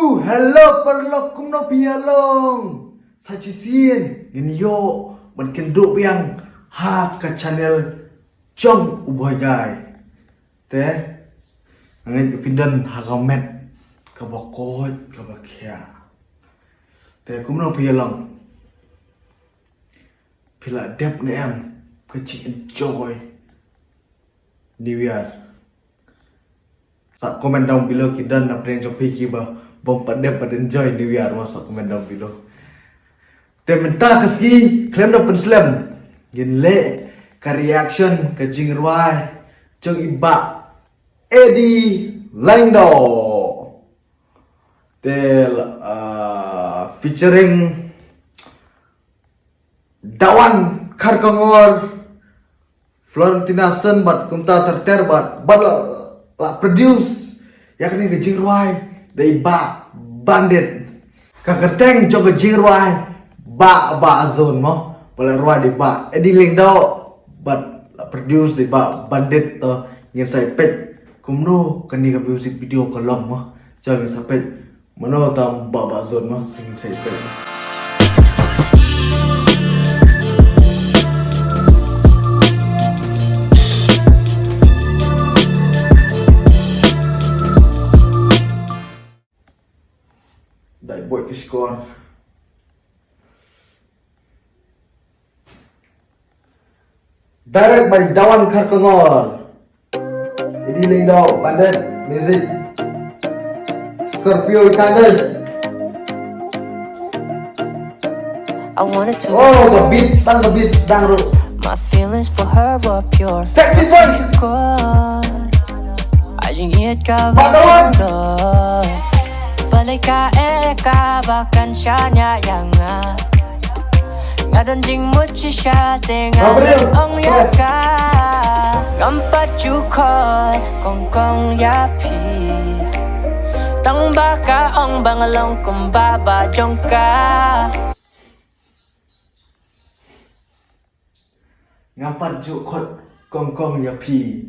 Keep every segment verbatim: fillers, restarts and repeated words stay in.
Hello paralok, kumno phi ïa long? Sa shisien ngin ïoh ban kynduh biang ha ka channel jong u Bhoi Guy. Te nga ngeit phi don ha ka met kaba koit kaba khiah. Te kumno phi ïa long? Phi la dep ne em ka jing enjoy New Year? Sa comment down below ki don na pdeng jong phi kiba bym pat dep pat enjoy New Year mo, sa comment down below. Te mynta ka sngi khlem da pynslem ngin leh ka reaction ka jingrwai jong i Bah Eddie Lyngdoh. Te, ah, featuring Dawan Kharkongor, Florentina Sen bad kumta ter ter bad, bad la, la produce ïa kane ka jingrwai da i Bah Bandit. Ka kyrteng jong ka jingrwai Bah Bah Zone mo. Ba la rwai da i Bah Eddie Lyngdoh bad la produce da i Bah Bandit. To ngin sa ïa peit kumno kane ka music video ka long mo. Jong ngin sa peit. Mano tam Bah Bah Zone mo, sing sei sei. Dai boy ki score. Direct by Dawan Kharkongor. Eddie Lyngdoh, Bandit, music. Scorpio Ikanai. I wanted to Oh, the beat, tang the beat, dang ru. My feelings for her were pure. Sexy voice. Ajing iat ka Dawan. Balika e ka bakan shanya yanga. Nga don jingmut shisha te nga ong ïa ka. Ngam pat ju khot kong kong ïa phi. Tang ba ka ong ba nga long kumba ba jong ka. Ngam pat ju khot kong kong ïa phi.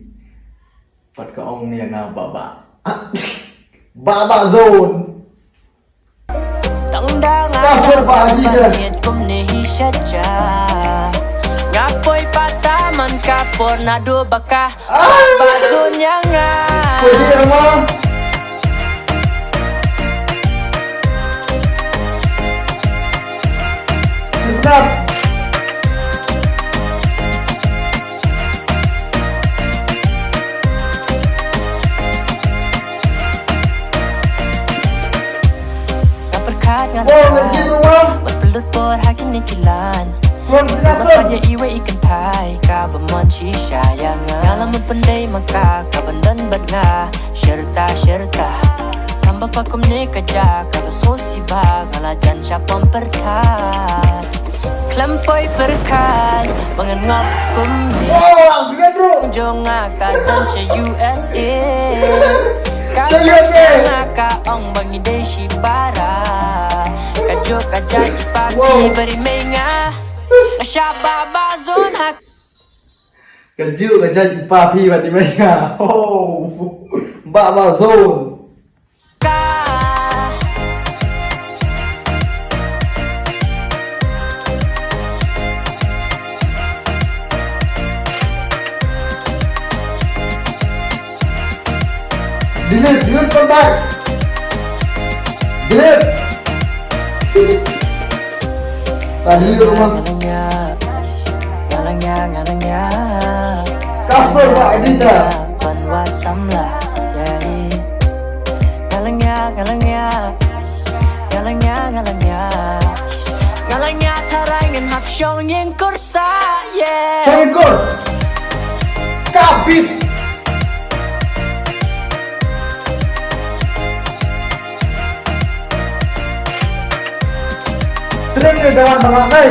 Pat ka ong ïa nga Bah Bah. Bah Bah Zone. Tang da nga Bah Zone, Bah Zone. Kumne hi shaja. Nga poi pata man ka por na du baka. Bah Zone ïa nga. Poi hi ïa nga. Nga pyrkhat nga la. Wow, legit, Roma. Wat pelut por ha kine ki lan. Roma, Roma, pat ïa iwei i kynthai kaba mon shisha ïa nga. Nga la mut pyndei ma ka kaban don bad nga. Sherta, sherta. Tang ba pa kumne ka jaka ba sngewsih ba nga la jan sha pom pyrta. Khlem poi pyrkhat ba ngan ngop kumne. Wow, accident, bro. Jong nga ka don sha U S A. Ka don sha nga ka ong ba ngi dei shi para. Ka jok ka jait i pa phi bad i mei nga. Nga shah Bah Bah Zone ha Ka ju ka jait pa phi bad i mei nga. Oh. Bah Bah Zone. Delete, delete, come back. Delete. Tadi di rumah. Customer Pak Edita. Sengkur. Kabit. Treng ne dawan bangak nai.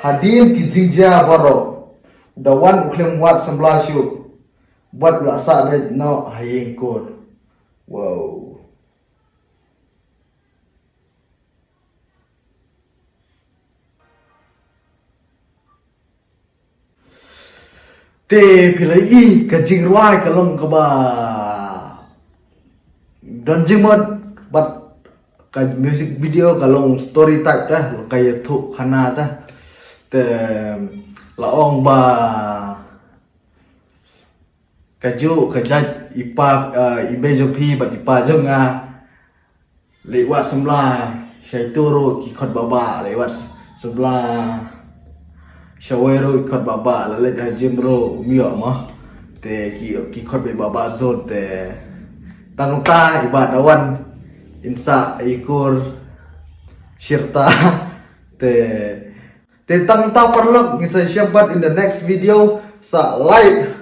Hadien ki jingjia baroh, dawan u khlem wad sembla shuh. Bad u la sah beit noh ha ïing kur. Wow. Te phi la i ka jingrwai ka long kaba don jingmut, bad ka music video ka long story type te, ka ïathuh khana te. Te la ong ba kajuh ka jait i pa, eh, i bei jong phi bad i pa jong nga. Leit wad samla sha itu ruh ki khot baba, leit wad samla sha wei ruh ki khot baba, la leit ha gym ruh um ïoh mo. Te ki, ki khot baba zone te. Tang ta i Bah Dawan in sa i kur shirta. Te, te tang ta paralok, ngin sa ïashem pat in the next video. Sa like,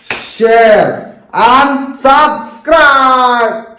share and subscribe.